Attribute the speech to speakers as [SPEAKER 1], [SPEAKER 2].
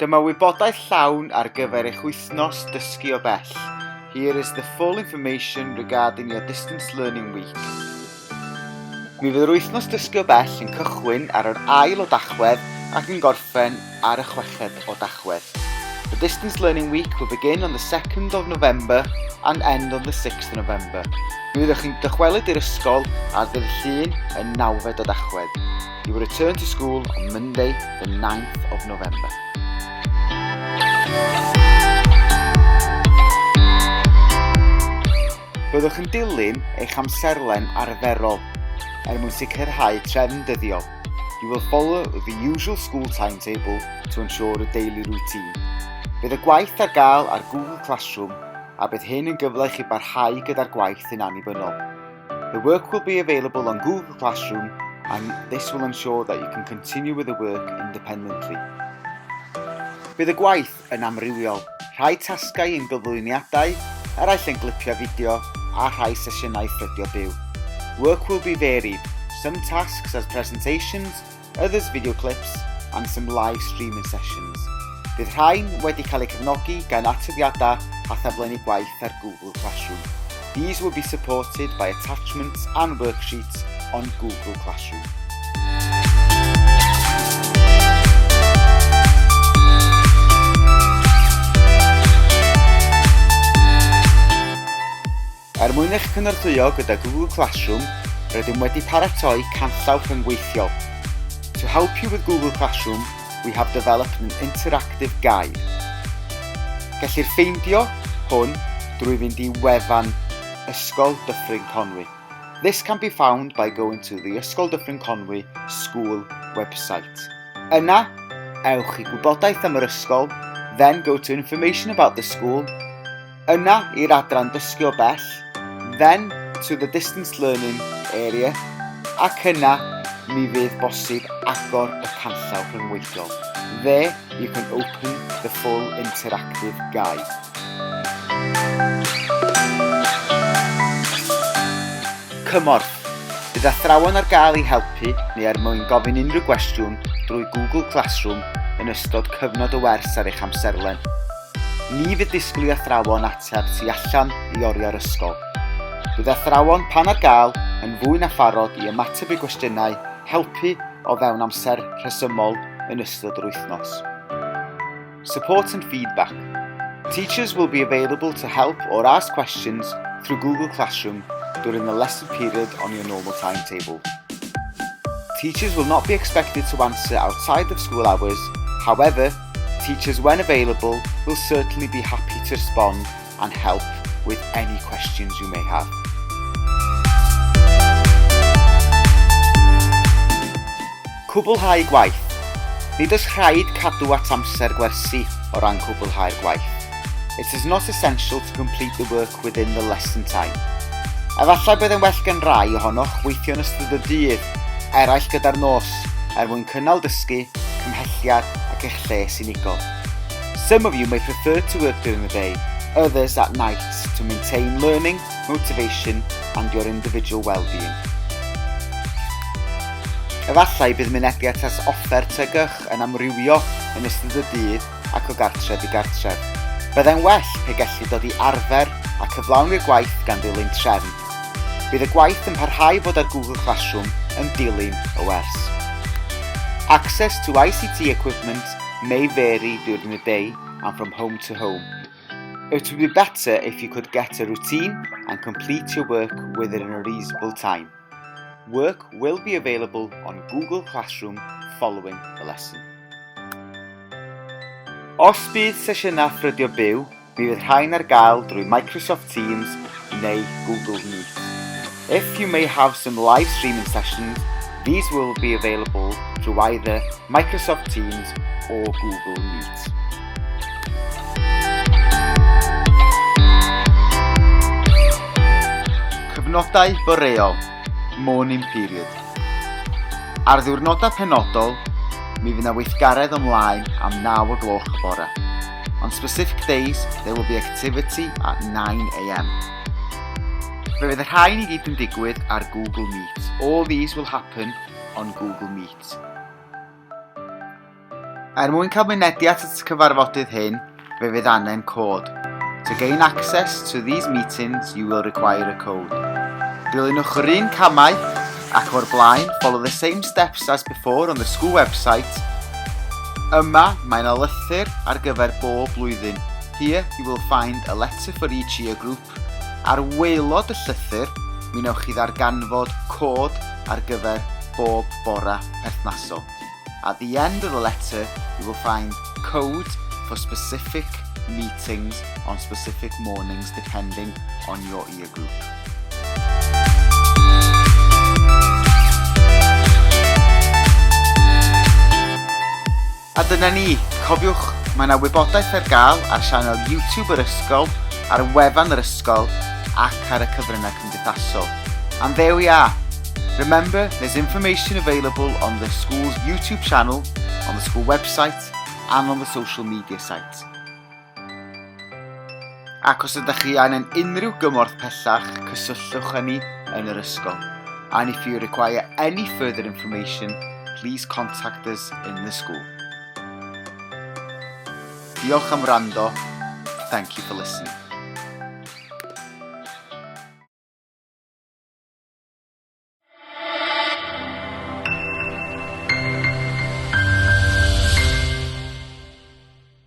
[SPEAKER 1] Dyma wybodaeth llawn ar gyfer eich wythnos dysgu o bell. Here is the full information regarding your distance learning week. Mi fydd yr wythnos dysgu o bell yn cychwyn ar yr ail o Dachwedd ac yn gorffen ar y chweched o Dachwedd. The distance learning week will begin on the 2nd of November and end on the 6th of November. Mi fyddwch chi'n dychwelyd i'r ysgol ar ddydd Llun y nawfed o Dachwedd. You will return to school on Monday, the 9th of November. Byddwch yn dilyn eich amserlen arferol er mwyn sicrhau trefn dyddiol. You will follow the usual school timetable to ensure a daily routine. Bydd y gwaith ar gael ar Google Classroom a bydd hyn yn gyfle i chi barhau gyda'r gwaith yn annibynnol. The work will be available on Google Classroom and this will ensure that you can continue with the work independently. Bydd y gwaith yn amrywiol, rhai tasgau yn gyflwyniadau, eraill yn glipiau fideo a rhai sesiynau ffrydio byw. Work will be varied, some tasks as presentations, others video clips and some live streaming sessions. Bydd rhain wedi cael eu cefnogi gan atodiadau a thaflenni gwaith ar Google Classroom. These will be supported by attachments and worksheets on Google Classroom. Er mwyn eich cynorthwyo gyda Google Classroom, rydym wedi paratoi canllaw rhyngweithiol. To help you with Google Classroom, we have developed an interactive guide. Gellir ffeindio hwn drwy fynd i wefan Ysgol Dyffryn Conwy. This can be found by going to the Ysgol Dyffryn Conwy school website. Yna, ewch i gwybodaeth am yr ysgol, then go to information about the school, Yna i'r adran dysgu o bell, then to the distance learning area, ac yna mi fydd bosib agor y canllaw rhyngweithiol. There you can open the full interactive guide. Cymorth. Bydd athrawon ar gael i helpu neu er mwyn gofyn unrhyw gwestiwn drwy Google Classroom yn ystod cyfnod y wers ar eich amserlen. Ni fydd disgwyl i athrawon ateb tu allan i oriau'r ysgol. Bydd athrawon, pan ar gael, yn fwy na pharod i ymateb i gwestiynau, helpu o fewn amser rhesymol yn ystod yr wythnos. Support and feedback. Teachers will be available to help or ask questions through Google Classroom during the lesson period on your normal timetable. Teachers will not be expected to answer outside of school hours, however, Teachers, when available, will certainly be happy to respond and help with any questions you may have. Cwblhau gwaith. Nid oes rhaid cadw at amser gwersi o ran cwblhau'r gwaith. It is not essential to complete the work within the lesson time. Efallai bydd yn well gan rai ohonoch weithio yn ystod y dydd, eraill gyda'r nos, er mwyn cynnal dysgu, cymhelliad ac eich lles unigol. Some of you may prefer to work during the day, others at night to maintain learning, motivation and your individual well-being. Efallai bydd mynediad at offer TGch yn amrywio yn ystod y dydd ac o gartref i gartref. Byddai'n well pe gellid dod i arfer a cyflawni'r gwaith gan ddilyn trefn. Bydd y gwaith yn parhau fod ar Google Classroom yn dilyn y wers. Access to ICT equipment may vary during the day and from home to home. It would be better if you could get a routine and complete your work within a reasonable time. Work will be available on Google Classroom following the lesson. Os bydd sesiynau ffrydio byw, Mi fydd rhain ar gael drwy Microsoft Teams neu Google Meet. If you may have some live streaming sessions, these will be available through either Microsoft Teams or Google Meet. Cyfnodau boreol, morning period. Ar ddiwrnodau penodol, mi fydd 'na weithgaredd ymlaen am 9 o gloch y bore. On specific days, there will be activity at 9am. Fe fydd y rhain i gyd yn digwydd ar Google Meet. All these will happen on Google Meet. Er mwyn cael mynediad at y cyfarfodydd hyn, fe fydd angen cod. To gain access to these meetings, you will require a code. Dilynwch yr un camau ac o'r blaen, follow the same steps as before on the school website. Yma, mae yna lythyr ar gyfer bob blwyddyn. Here, you will find a letter for each year group. Ar waelod y llythyr, mi wnewch chi ddarganfod cod ar gyfer bob bora perthnasol. At the end of the letter, you will find codes for specific meetings on specific mornings depending on your year group. A dyna ni, cofiwch, mae yna wybodaeth ar gael ar sianel YouTube yr ysgol, ar wefan yr ysgol ac ar y cyfryngau cymdeithasol. And there we are. Remember, there's information available on the school's YouTube channel, on the school website and on the social media site. Ac os ydych chi angen unrhyw gymorth pellach, cysylltwch â ni yn yr ysgol. And if you require any further information, please contact us in the school. Diolch am wrando. Thank you for listening.